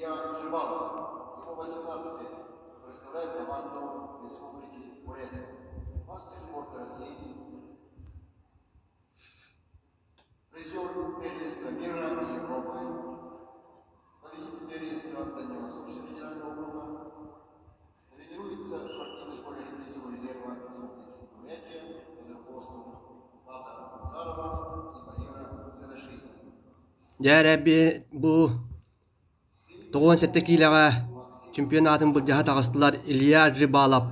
Илья Жибалов, ему 18 лет, представляет команду Республики Бурятия. Мастер спорта России, призер первенства мира и Европы, победитель первенства Дальневосточного федерального округа, тренируется в спортивной школе Олимпийского резерва Республики Бурятия под руководством Пата Музарова и Баира Цедаши. Дьэ эрэ бу 97 киилэҕэ чемпионатын былдьаһа таҕыстылар Илья Джибалов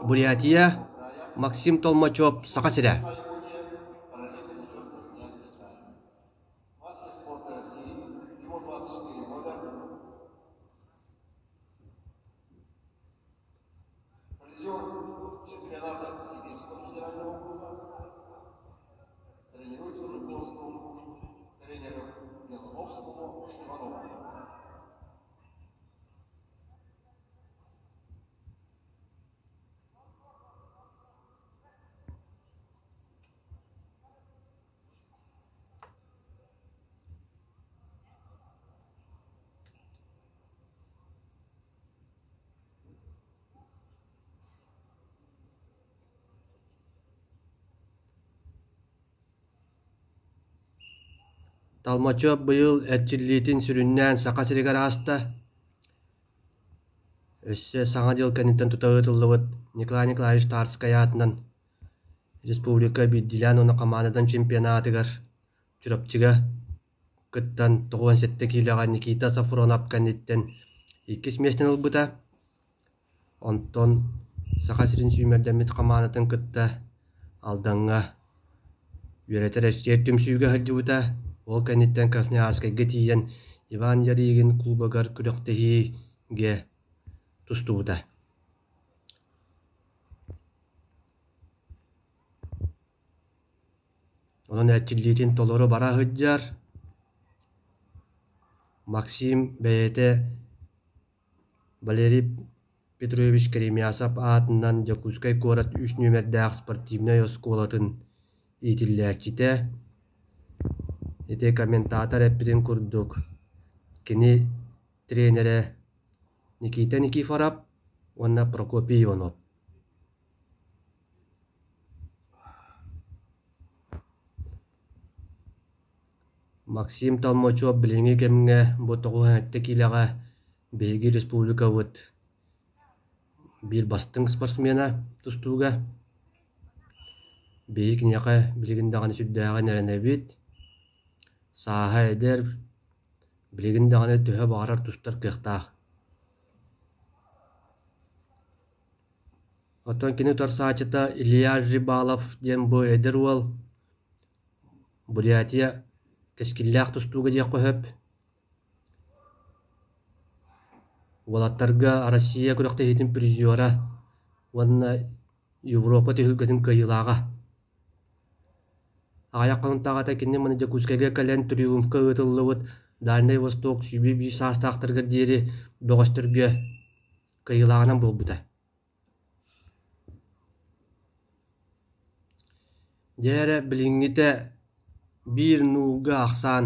Бурятия, Максим Толмачев Саха сирэ. Мастер спорта России, ему 24 года. Призер чемпионата Сибирского федерального округа. Тренируется под руководством тренеров Беловского Иванова. Толмачев быйыл эрчиллиитин сүрүннээн Саха сиригэр ааста. Өссө Саҥа дьыл кэнниттэн тута ыытыллыбыт Николай Николаевич Тарскай аатынан республика биирдиилээн уонна хамаандадан чемпионатыгар Чурапчыга кыттан 97 киилэҕэ Никита Сафронов кэнниттэн иккис миэстэни ылбыта. Онтон Саха сирин сүүмэрдэммит хамаандатын кытта Алдаҥҥа үөрэтэр-эрчийэр түмсүүгэ сылдьыбыта. Ол кэнниттэн Красноярскайга тиийэн Иван Ярыгин кубогар күрэхтэһиигэ тустубута. Онон эрчиллиитин толору бара сылдьар. Максим бэйэтэ Валерий Петрович Керемясов аатынан Дьокуускай куорат үс нүөмэрдээх спортивнай оскуолатын иитиллээччитэ. Ити комментатор эппитин курдук, кини тренерэ Никита Никифоров уонна Прокопий Иванов. Максим Толмачев билиҥҥи кэмҥэ бу 97 киилэҕэ биһиги республикабыт биир бастыҥ спортсмена тустууга. Биһиги киниэхэ билигин даҕаны сүрдээҕин эрэнэбит. Сааһа эдэр, билигин даҕаны төһө баҕарар тустар кыахтаах. Оттон кини утарсааччыта Илья Жибалов диэн бу эдэр уол Бурятия кэскиллээх тустууга диэххэ сөп. Уолаттарга Россия күрэхтэһиитин призера уонна Европа түһүлгэтин кыайыылааҕа. Аҕыйах хонуктааҕыта кини маны Дьокуускайга кэлэн Триумфка ыытыллыбыт Дальнай Восток 101 саастаахтарыгар диэри бөҕөстөргө кыайыылааҕынан буолбута. Дьэ эрэ билиҥҥитэ биир нуулга ахсаан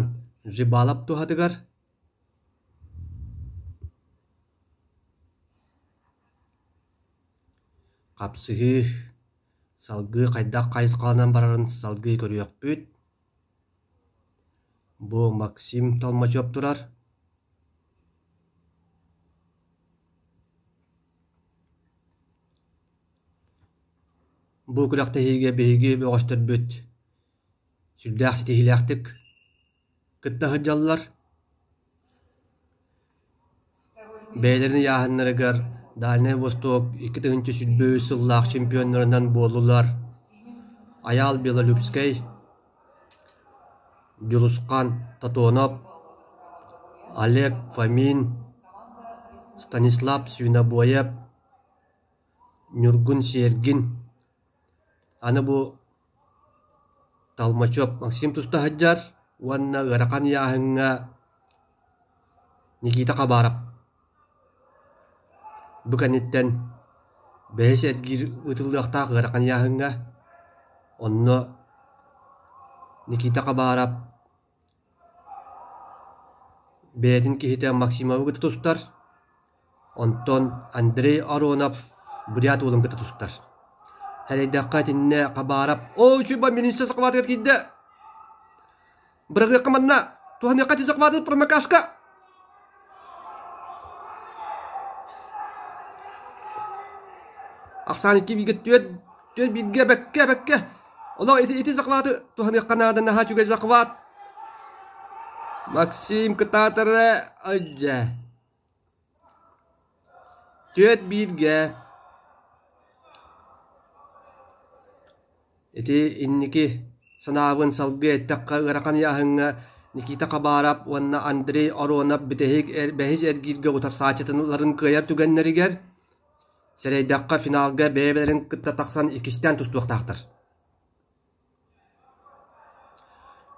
Жибалов туһатыгар Хапсыһыы салгыы хайдах хайысхаланан барарын салгыы көрүөхпүт. Бу Максим Толмачев турар. Бу күрэхтэһиигэ биһиги бөҕөстөрбүт сүрдээх ситиһиилээхтик кытта сылдьаллар. Бэйэлэрин ыйааһыннарыгар Дальнай Восток 2023 сыллаах чемпионнарынан буоллулар Айаал Белолюбскай, Дьулусхан Тотонов, Олег Фомин, Станислав Свинобоев, Ньургун Сергин, аны бу Толмачев Максим туста сылдьар уонна ыарахан ыйааһыҥҥа Никита Хабаров Бу кэнниттэн бэһис эргиир ыытыллыахтаах ыарахан ыйааһыҥҥа онно Никита Хабаров бэйэтин киһитэ Максимовы кытта тустар, онтон Андрей Аронов бурят уолун кытта тустар. Сэрэйдэххэ итиннэ Хабаров «Оо, үчүгэй милиция сахабаатыгар киирдэ! Быраҕыахха манна! Туһаныахха ити сахабааты промокашка!» Ахсаан икки бииргэ түөрт, түөрт бииргэ бэккэ, бэккэ! Олох ити, ити захваты туһаныахха наада, наһаа үчүгэй захват! Максим кытаатара, дьэ. Түөрт бииргэ. Ити инники санаабын салгыы эттэххэ ыарахан ыйааһыҥҥа Никита Хабаров уонна Андрей Аронов бүтэһик бэһис эргииргэ утарсааччытын кыайар түгэннэригэр сэрэйдэххэ финалга бэйэ-бэйэлэрин кытта тахсан иккистээн тустуохтаахтар.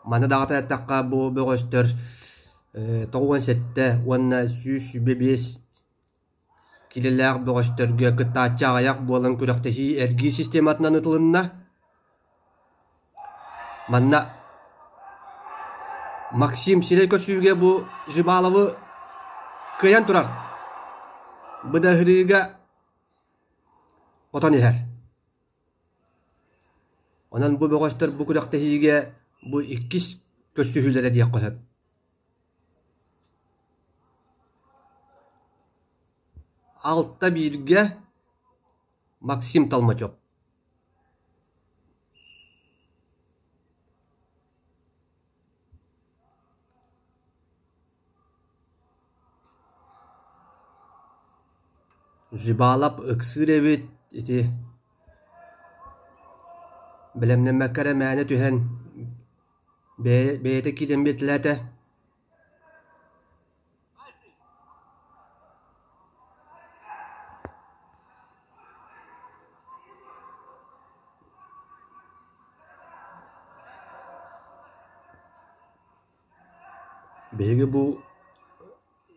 Маны даҕата эттэххэ, бу бөҕөстөр 97 уонна 125 киилэлээх бөҕөстөргө кыттааччы аҕыйах буолан күрэхтэһии эргиир систематынан ыытылынна. Манна Максим сирэй көрсүүгэ бу Жибаловы кыайан турар. Быдаһырыыга отон иһэр. Онон бу бөҕөстөр бу күрэхтэһиигэ бу иккис көрсүһүүлэрэ диэххэ сөп. Алта бииргэ Максим Толмачев. Жибалап ыксыыр эбит ити бэлэмнэммэккэ эрэ мээнэ түһэн бэйэтэ киирэн биэртэлээтэ. Биһиги бу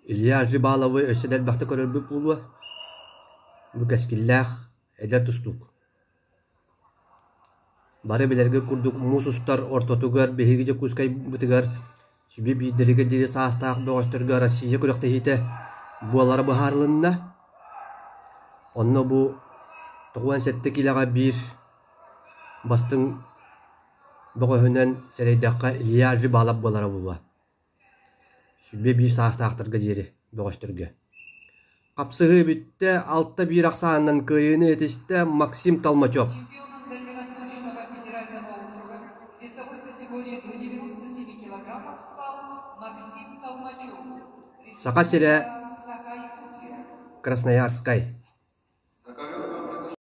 Илья Жибаловы өссө да элбэхтэ көрөрбүт буолуо. Бу кэскиллээх эдэр тустуук. Бары билэргэ курдук муус устар ортотугар биһиги Дьокуускайбытыгар сүбэ биирдэригэр диэри саастаах бөҕөстөргө Россия күрэхтэһиитэ буолара быһаарылынна. Онно бу 97 киилэҕэ биир бастыҥ бөҕөһүнэн сэрэйдэххэ Илья Жибалов буолара буолуо. Сүбэ биир саастаахтарга диэри бөҕөстөргө. Хапсыһыы бүттэ, 6-1 ахсаанынан кыайыыны этистэ Максим Толмачев. Чемпионом Дальневосточного федерального округа весовой категории до 97 килограммов стал Максим Толмачев. Саха сирэ Республика Саха-Якутия. Красноярскай.